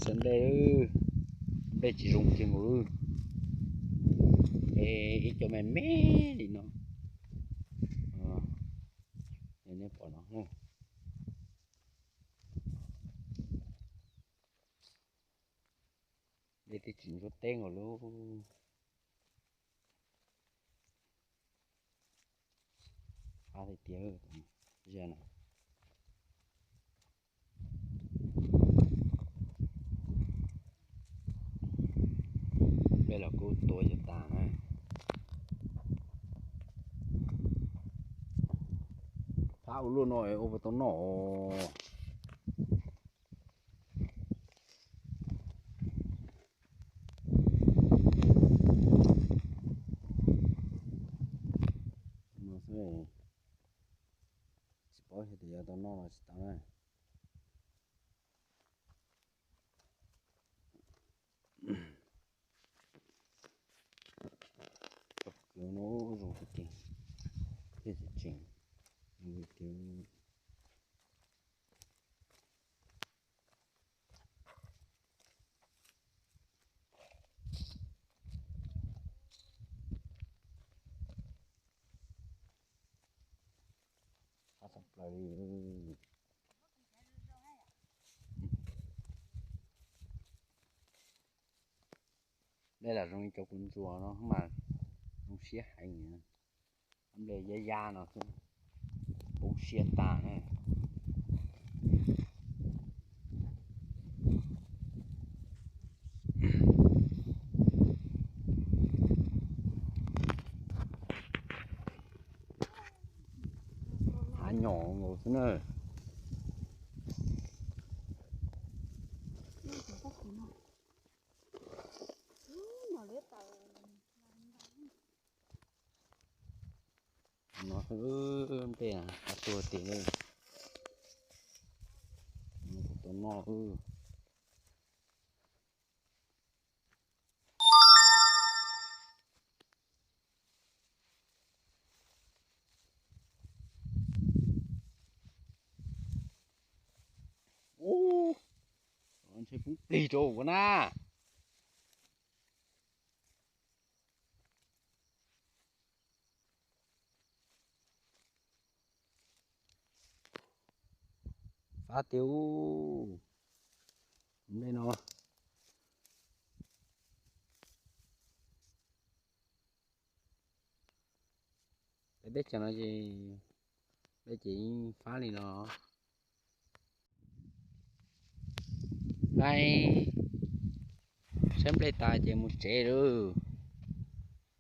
Txhawv nplej, nplej tsis zoo kiag nkaus li. Es ib co me me li no, nej pom no. Nplej twb tsis ntsuab teb nkaus li. Qab tiag tiag, zia no. Nplej los kuj tuav yuav tas na. Fab ua luaj no ua puas tau noj. Tsis paub xyov tias yuav tau noj los tsis tau na. Cov pob kws no zoo tiag tiag, thiaj tseem tseem tiag. Qab tshaj plaws li. Nplej los zoo li cov kuv ntxuav no mas zoo siab heev. Nplej yab yab no xwb, poob siab tas na. Hav nyom nkaus xwb na. No xwb, nplej qab tuag tiag li. Kuv tau noj. Ub, ntshe poob plig rau ua na. Fab tiag ub, nplej no. Peb teb chaws no ces nplej ces yeej fab li no. Saib, saib nplej tas ces mus tsev lawm.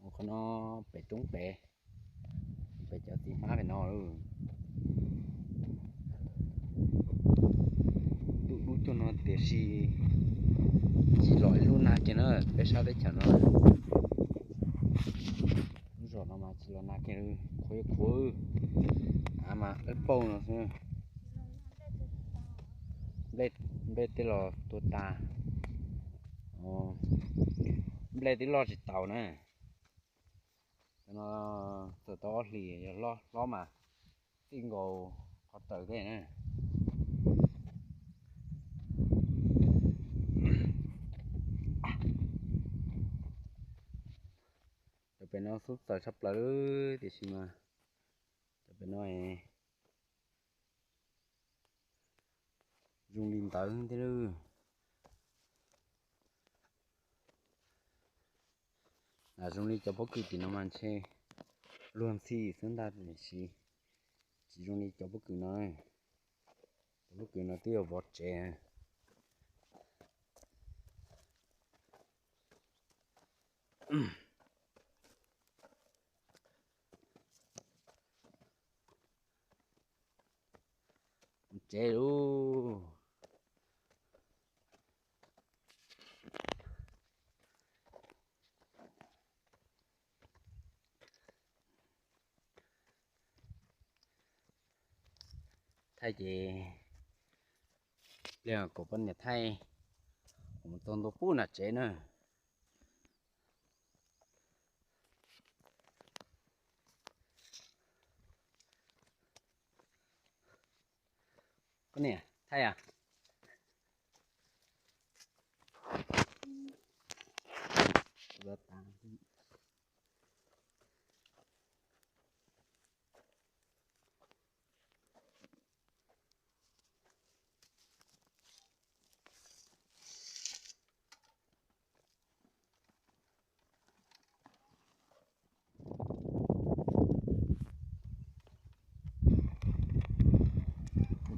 Mus qhov no pem roob pem, pem cov txiv hmab pem no lawm. Ntuj dub cuag no tiam sis tsis los ib lub nag kiag na, peb sab teb chaws no. Lub zos no mas tsis los nag kiag, qhuav yuav qhuav, av mas dawb paug no xwb. Nplej tej los tuag tas, nplej twb loj tsis taus na. Cov no txawm tau ob hlis yog hlob mas txij nkaus qhov taws tej na. Cov pem no xub txawm tshaj plaws tiam sis mas cov pem no zoo li ntawd thiab. Zoo li cov pob kws tim no mas ntshe luag ntxhi xwb ntag, tiam sis tsis zoo li cov pob kws no. Cov pob kws no twb yuav vov tsev. Tsev lauj. Thaij ces pliag kuv poj niam thaij, kuv mus tau ntua pub nram tsev na. Koj niam, thaij a.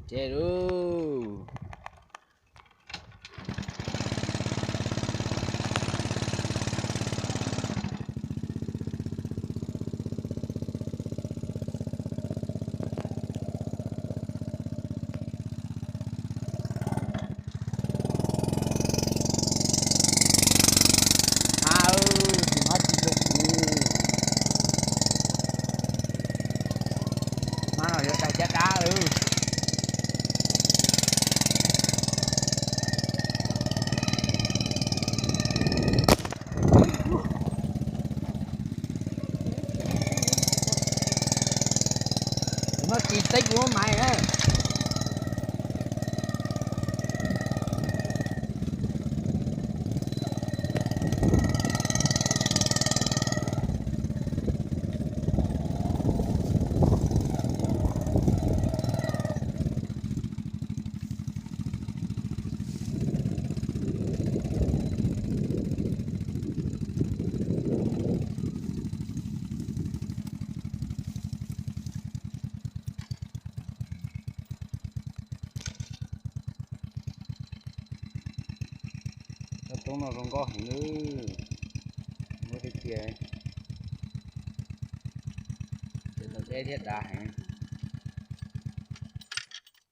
Tse lub. Mas no yuav tag caj dab lawm. Muab kis teb kuv muab maiv na. Cov roob no zoo nkauj heev nawb. Muab tej cia, ces tau deb thiab dav heev.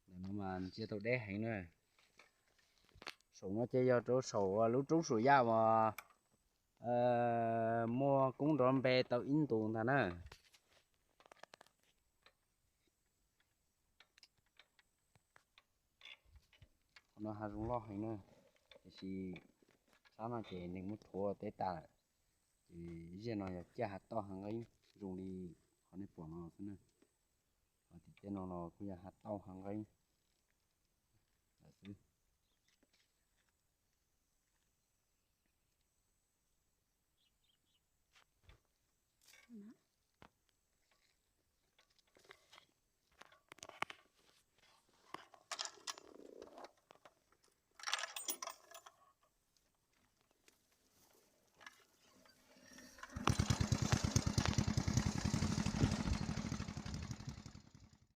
Ntawm no mas ntsia tau deb heev na. Saum no ces yog rau saum lub roob Suam Yaj uas muaj koob nrov npe tau ib ntus ntag na. Qhov no hav zoov loj heev na, tiam sis sab no ces neeg muab rhuav teb tas lawm. Ces zaj no yog ciaj hav tauj hav nqeeb zoo li qhov nej pom no xwb na. Ho tim tej no los kuj yog hav tauj hav nqeeb.